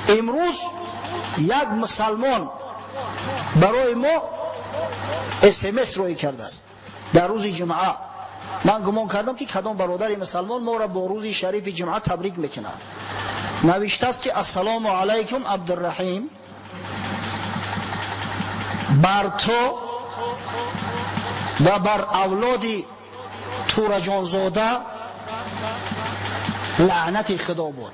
Имрӯз як мусалмон барои мо СМС рӯй кардааст дар рӯзи ҷумъа. Ман гумон кардам, ки кадом бародари мусалмон моро бо рӯзи шарифи ҷумъа табрик мекунад. Навиштааст, ки ассалому алайкум, Абдурраҳим, бар ту ва бар авлоди Тураҷонзода лаънати Худо буд.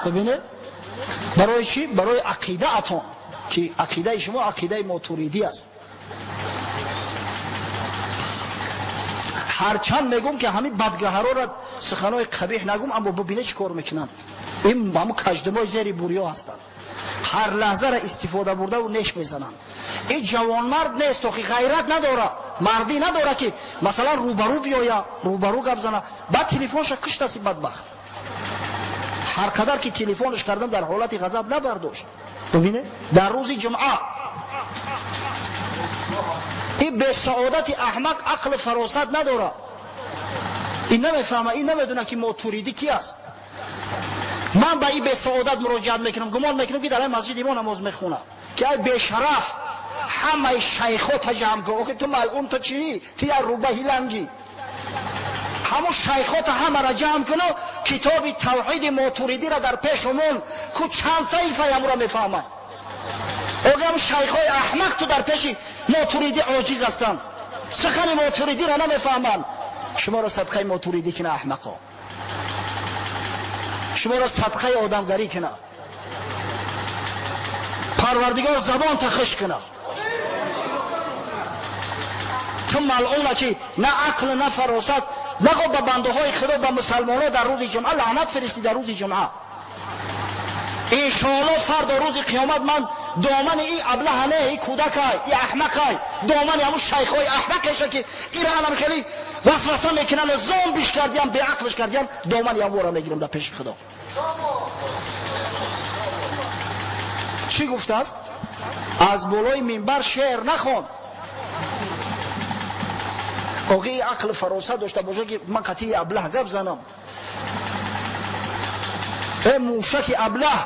Бибинед, барои чӣ? Барои ақидаатон, ки ақидаи шумо ақидаи мотуридӣ аст. Ҳарчанд мегӯм, ки ҳамин бадгаҳароро суханои қабеҳ нагӯм, аммо бибинед, чӣ кор мекунанд. Ин ҳамун каждумои зери бурё ҳастанд, ҳар лаҳзаро истифода бурдаву неш мезананд. Ин ҷавонмард нест, охи ғайрат надора, мардӣ надора, ки масалан рӯбарӯ биёя, рӯбарӯ гап зана. Баъд телефонша киштаси бадбахт. Ҳар қадар ки телефонш кардам, дар ҳолати ғазаб набардошт. Бибинед, дар рӯзи ҷумъа ин бесаодати аҳмақ ақлу фаросат надора, ин намефаҳма, ин намедона, ки мотуридӣ ки аст. Ман ба ин бесаодат муроҷиат мекунам, гумон мекунам, ки дар ин масҷиди мо намоз мехонад, ки ай бешараф, ҳамаи шайхота ҷамъ кун. Охи ту малъун, ту чӣ? Ту як рӯбаҳи лангӣ. Ҳамун шайхота ҳамаро ҷамъ куну китоби тавҳиди мотуридиро дар пешумон ку, чанд саҳифаи ҳамуро мефаҳмад. Охи ҳамун шайхҳои аҳмақ ту дар пеши мотуридӣ оҷиз ҳастанд, сухани мотуридиро намефаҳманд. Шуморо садқаи мотуридӣ кина, аҳмақо, шуморо садқаи одамгарӣ кина, Парвардигор забонта хушк кина. Ту малъуна, ки на ақл, на фаросат нахо, ба бандаҳои Худо, ба мусалмонҳо дар рӯзи ҷумъа лаънат фиристӣ. Дар рӯзи ҷумъа, иншоалло, фардо рӯзи қиёмат ман домани и аблаҳа не, и кӯдакай, и аҳмақай, домани ҳамун шайхҳои аҳмақеша, ки ира ҳам хеле васваса мекунанд, зомбиш кардиям, беақлш кардиям, домани ҳамвора мегирам дар пеши Худо. Чӣ гуфтааст? Аз болои минбар шеър нахон. Оғи ақл фаросат дошта боша, ки ман қатъи аблаҳ гап занам. Э мушаки аблаҳ,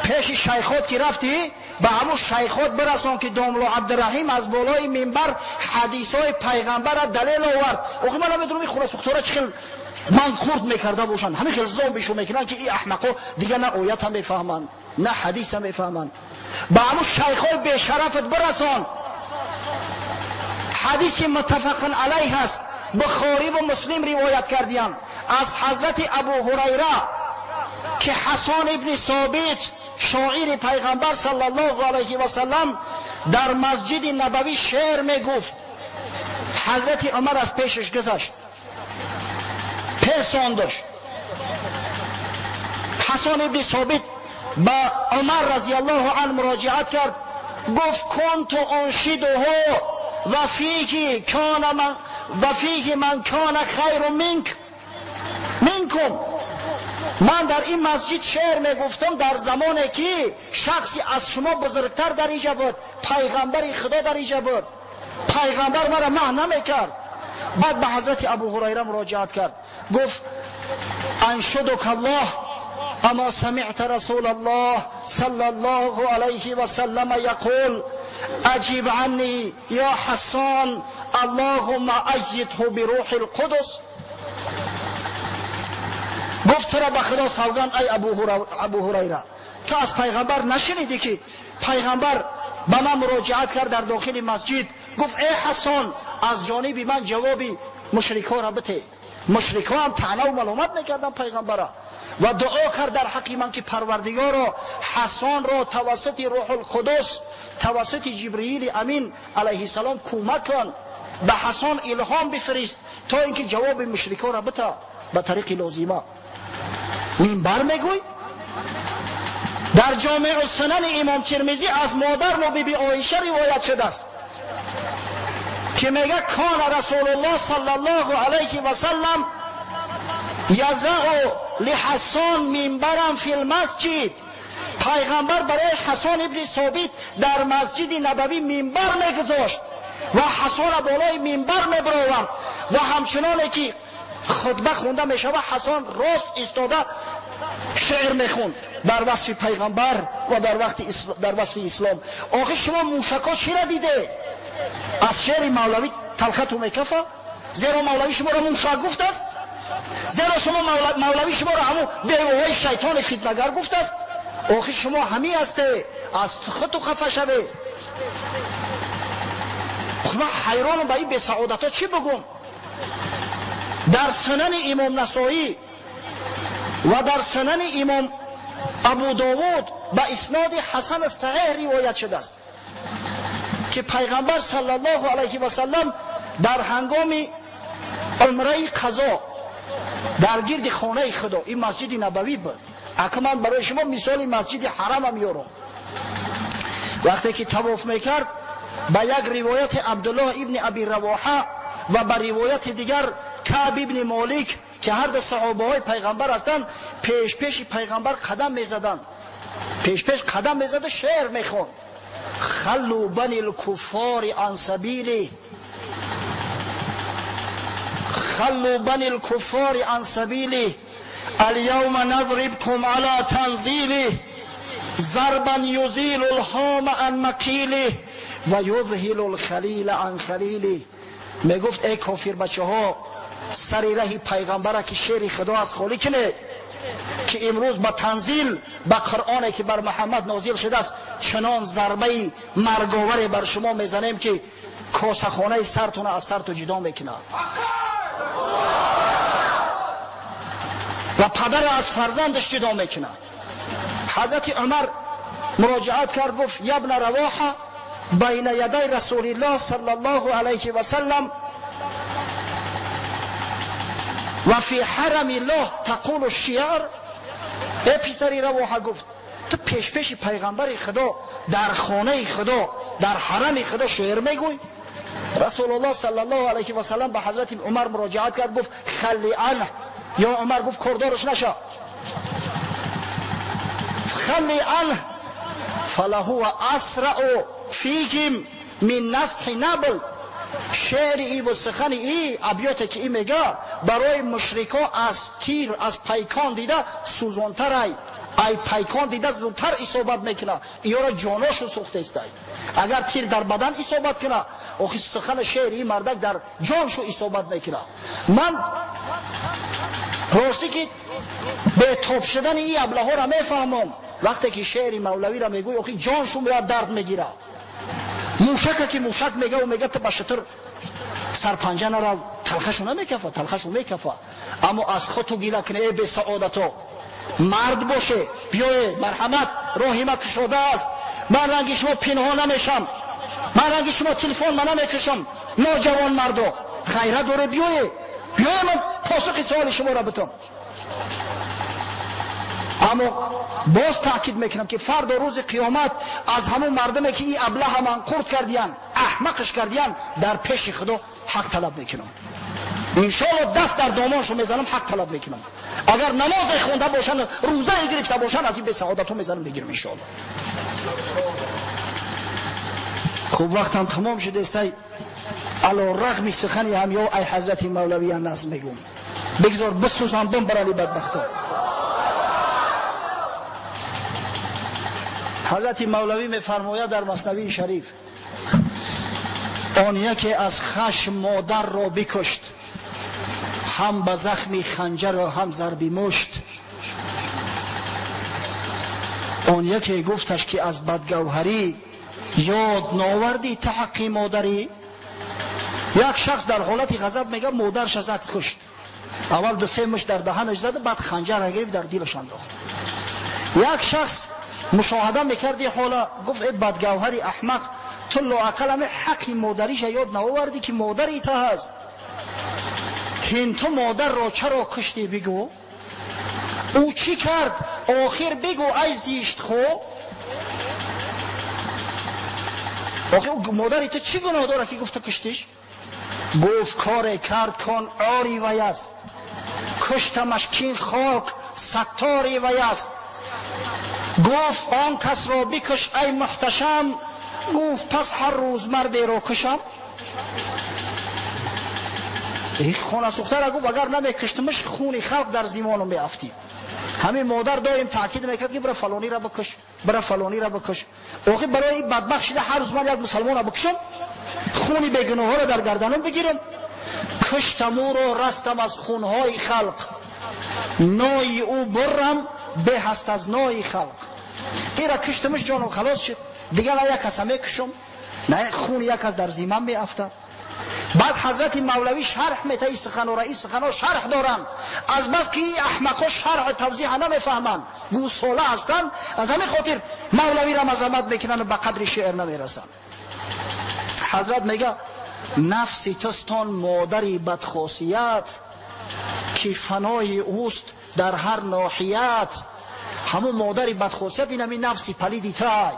пеши шайхот ки рафтӣ, ба ҳамун шайхот бирасон, ки домло Абдураҳим аз болои минбар ҳадисҳои пайғамбарра далел овард. Охи ман намедонам, ин хурасухтора чӣ хел ман хурд мекарда бошанд, ҳамин хел зомбишу мекунанд, ки ин аҳмақо дига на оята мефаҳманд, на ҳадиса мефаҳманд. Ба ҳамун шайхҳои бешарафат бирасон, ҳадиси муттафақун алайҳ аст, Бухориву Муслим ривоят кардиянд аз ҳазрати Абу Ҳурайра, ки Ҳасан ибни Собит, шоири пайғамбар саллаллоҳу алайҳи васаллам, дар масҷиди Набавӣ шеър мегуфт. Ҳазрати Умар аз пешаш гузашт, песондаш. Ҳасан ибни Собит ба Умар разиаллоҳу анҳу муроҷиат кард, гуфт: كنت أنشده وفيه من كان خير منك منكم. Ман дар ин масҷид шеър мегуфтам дар замоне, ки шахси аз шумо бузургтар дар инҷа буд, пайғамбари Худо дар инҷа буд, пайғамбар мара маҳ намекард. Баъд ба ҳазрати Абу Ҳурайра муроҷиат кард, гуфт: أنشدك الله، أما سمعت رسول الله صلى الله عليه وسلم يقول أجب عني يا حسان، اللهم أيده بروح القدس؟ Гуфт: тура ба Худо савганд, ай Абу Ҳурайра, ту аз пайғамбар нашунидӣ, ки пайғамбар ба ман муроҷиат кард дар дохили масҷид, гуфт: «Э Ҳасан, аз ҷониби ман ҷавоби мушрикҳоро бите»? Мушрикҳо ҳам таънаву маломат мекарданд пайғамбара. Ва дуо кард дар ҳаққи ман, ки Парвардигоро, Ҳасонро тавассути Рӯҳулқудус, тавассути Ҷибриили Амин алайҳиссалом кӯмак кун, ба Ҳасон илҳом бифирист, то ин ки ҷавоби мушрикҳоро бита ба тариқи лозима. Минбар мегӯй. Дар Ҷомеъу Сунани имом Тирмизӣ аз модармо биби Оиша ривоят шудааст, ки мега: كان رسول الله صلى الله عليه وسلم يضع لحسان منبرا في المسجد. Пайғамбар барои Ҳасан ибни Собит дар масҷиди Набавӣ минбар мегузошт ва Ҳасона болои минбар мебаровард ва ҳамчуноне ки хутба хонда мешава, Ҳасан рост истода шеър мехонд дар васфи пайғамбар ва дар васфи ислом. Охир шумо мушакҳо чира диде? Аз шеъри Мавлавӣ талхату мекафа? Зеро Мавлавӣ шуморо мушак гуфтааст? Зеро шумо Мавлавӣ шуморо ҳамун девоҳои шайтони фитнагар гуфтааст? Охир шумо ҳамин ҳасте, аз худту хафа шавед. Ман ҳайронам ба ин бесаодатҳо чӣ бигӯм? Дар сунани имом Насоӣ ва дар сунани имом Абу Довуд ба исноди ҳасан саҳеҳ ривоят шудааст ки пайғамбар саллаллоҳу алайҳи васаллам дар ҳангоми умраи қазо дар гирди хонаи Худо, ин масҷиди Набавӣ буд, ака ман барои шумо мисоли масҷиди ҳарамам меёрам, вақте ки тавоф мекард ба як ривояти Абдуллоҳ ибни Аби Равоҳа ва ба ривояти дигар Каъб ибни Молик ки ҳар ду саҳобаҳои пайғамбар ҳастанд, пешпеши пайғамбар қадам мезаданд, пешпеш қадам мезада шеър мехонд: халлу бани лкуффори ан сабили, халлу бани лкуффори ан сабили, اليوم نضربكم على تنزيله ضربا يزيل الهام عن مقيله ويذهل الخليل عن خليله. میگفت ای کافر بچه ها، سر ره پیغمبره که شعر خدا از خالی کنه که امروز با تنزیل با قرآنی که بر محمد نازل شده است چنان ضربه مرگاور بر شما میزنیم که کاسه سرتون از سرتون جدا میکنه و پدر از فرزندش جدا میکنه. حضرت عمر مراجعت کرد، گفت یبن رواحه بین یدی رسول الله صلی الله علیه و سلم و فی حرم الله تقول الشعر. ای پسری رواحه، گفت تو پیش پیش پیغمبر خدا در خانه خدا در حرم خدا شعر میگوی؟ رسول الله صلی الله علیه و سلم به حضرت عمر مراجعت کرد، گفت خلی عنه. یا عمر گفت کردارش نشا، خلی عنه فلهو اسرع فیکم من نصح نبل. شعر ای و سخن ای ابیاتی که ای میگه برای مشرکا از تیر از پیکان دیده سوزانتر ای پیکان دیده زودتر اصابت میکنه، ایارا جاناشو سوخته است. اگر تیر در بدن اصابت کنه، آخی سخن شعر ای مردک در جانشو اصابت میکنه. من راستی که به تاب شدن ای ابله ها را میفهمم، وقتی که شعر مولوی را میگوی آخی جانشون را درد میگیره. موشکه که موشک میگه و میگه تو به شتر سرپنجه نرو، تلخشو نمیکفه، تلخشو میکفه. اما از خود تو گیله کنه ای بی‌سعادتو، مرد باشه بیای مرحمت، راهی ما کشاده است، من رنگ شما پنهان نمیشم، من رنگ شما تلفن من نمیکشم، ناجوان مردو غیره داره، بیای بیای من پاسخ سوال شما را بتم. اما باز تاکید میکنم که فردا روز قیامت از همون مردمی که این ابله من قرد کردیان، احمقش کردیان، در پیش خدا حق طلب میکنم. انشالله دست در دامانشو میزنم، حق طلب میکنم. اگر نماز خونده باشن، روزه گرفته باشن، از این به سعادتو میزنم بگیرم انشالله. خوب وقتم تمام شده است. علی رغم سخنی هم یا ای حضرت مولوی نظم میگم، بگذار بسوزم بم برای بدبختان. حضرت مولوی میفرماید در مثنوی شریف: آن یکی از خشم مادر را بکشت، هم به زخم خنجر و هم ضرب مشت. آن یکی گفتش که از بدگوهری یاد ناوردی تحقی مادری. یک شخص در حالت غضب میگه مادرش زد کشت، اول دو سه مشت در دهنش زد، بعد خنجر را گرفت در دلش انداخت. یک شخص مشاهده میکردی حالا، گفت ای بدگوهری احمق، تو لااقل همه حق مادریش یاد نآوردی که مادری تا هست. هین تو مادر را چرا کشتی بگو؟ او چی کرد آخر بگو ای زیشت خو. آخر او مادری تو چی گناه داره که گفت کشتیش؟ گفت کار کرد کان آری وی است، کشتمش کین خاک ستاری وی است. گفت آن کس را بکش ای محتشم، گفت پس هر روز مردی را کشم. Хона сӯхтара гуфт, агар намекуштимаш, хуни халқ дар зимонам меафтид. Ҳамин модар доим таъкид мекард, ки бира фалонира бикуш, бира фалонира бикуш. Охи барои бадбахт шида ҳар рӯз ман як мусалмонро бикушам, хуни бегуноҳҳоро дар гарданам бигирам. Куштам ӯро, растам аз хунҳои халқ, нои ӯ бурам, беҳ аст аз нои халқ. Ира куштамаш, ҷоном халос шуд. Дигар на як каса мекушам, на хуни як кас дар зимам меафтад. Баъд ҳазрати Мавлавӣ шарҳ мета ин суханора, ин суханҳо шарҳ доранд. Аз бас ки ин аҳмақҳо шарҳу тавзеҳа намефаҳманд, гӯсола ҳастанд, аз ҳамин хотир Мавлавиро мазаммат мекунанд ва ба қадри шеър намерасанд. Ҳазрат мега: нафси тустон модари бадхосият, ки фанои ӯст дар ҳар ноҳият. Ҳамун модари бадхосият ин ҳамин нафси палиди тай.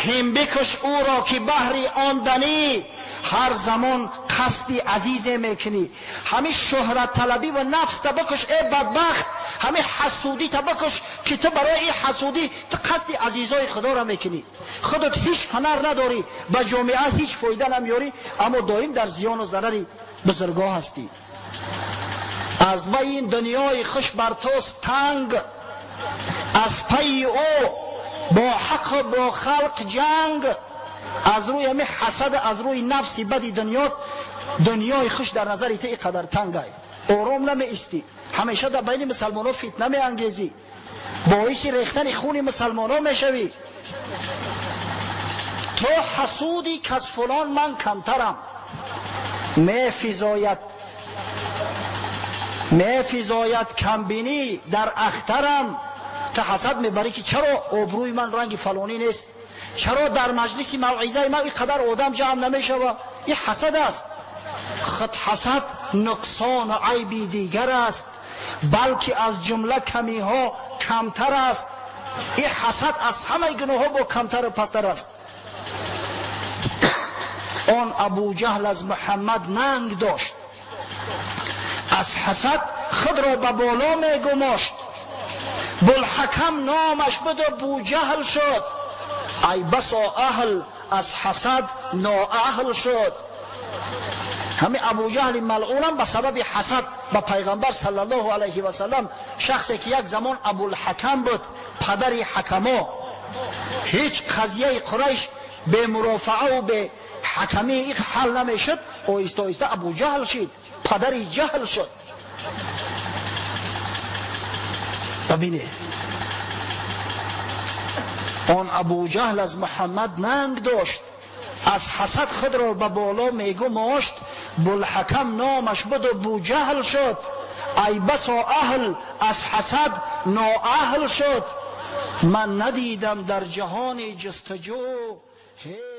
Ҳим бикуш ӯро, ки баҳри он данӣ ҳар замон қасди азизе мекунӣ. Ҳамин шӯҳратталабӣ ва нафста бикуш, э бадбахт, ҳамин ҳасудита бикуш, ки ту барои ин ҳасудӣ ту қасди азизои худоро мекунӣ. Худат ҳеҷ ҳунар надорӣ, ба ҷомеа ҳеҷ фоида намеёрӣ, аммо доим дар зиёну зарари бузургоҳ ҳастӣ. Аз вай ин дунёи хуш бар туст танг, аз пайи ӯ бо ҳаққу бо халқ ҷанг. Аз рӯи ҳамин ҳасад, аз рӯи нафси бади дунёт, дунёи хуш дар назари ту ин қадар тангай. Ором намеистӣ, ҳамеша дар байни мусалмонҳо фитна меангезӣ, боиси рехтани хуни мусалмонҳо мешавӣ. То ҳасуди кас фулон ман камтарам, мефизояд камбинӣ дар ахтарам. Ту ҳасад мебарӣ, ки чаро обрӯи ман ранги фалонӣ нест, чаро дар маҷлиси мавъизаи ман ин қадар одам ҷамъ намешавад. Ин ҳасад аст. Худ ҳасад нуқсону айби дигар аст, балки аз ҷумла камиҳо камтар аст. Ин ҳасад аз ҳамаи гуноҳҳо бо камтару пасттар аст. Он Абуҷаҳл аз Муҳаммад нанг дошт, аз ҳасад худро ба боло мегумошт. Булҳакам номаш буду Буҷаҳл шуд, ай басо аҳл аз ҳасад ноаҳл шуд. Ҳамин Абуҷаҳли малъунам ба сабаби ҳасад ба пайғамбар саллаллоҳу алайҳи васаллам, шахсе ки як замон Абулҳакам буд, падари ҳакамо, ҳеҷ қазияи Қурайш бе мурофааву бе ҳакамии ин ҳал намешуд, оҳиста оҳиста Абуҷаҳл шид, падари ҷаҳл шуд. Бибинед, он Абуҷаҳл аз Муҳаммад нанг дошт, аз ҳасад худро ба боло мегумошт. Булҳакам номаш буду Буҷаҳл шуд, ай басо аҳл аз ҳасад ноаҳл шуд. Ман надидам дар ҷаҳони ҷустуҷӯ ҳеҷ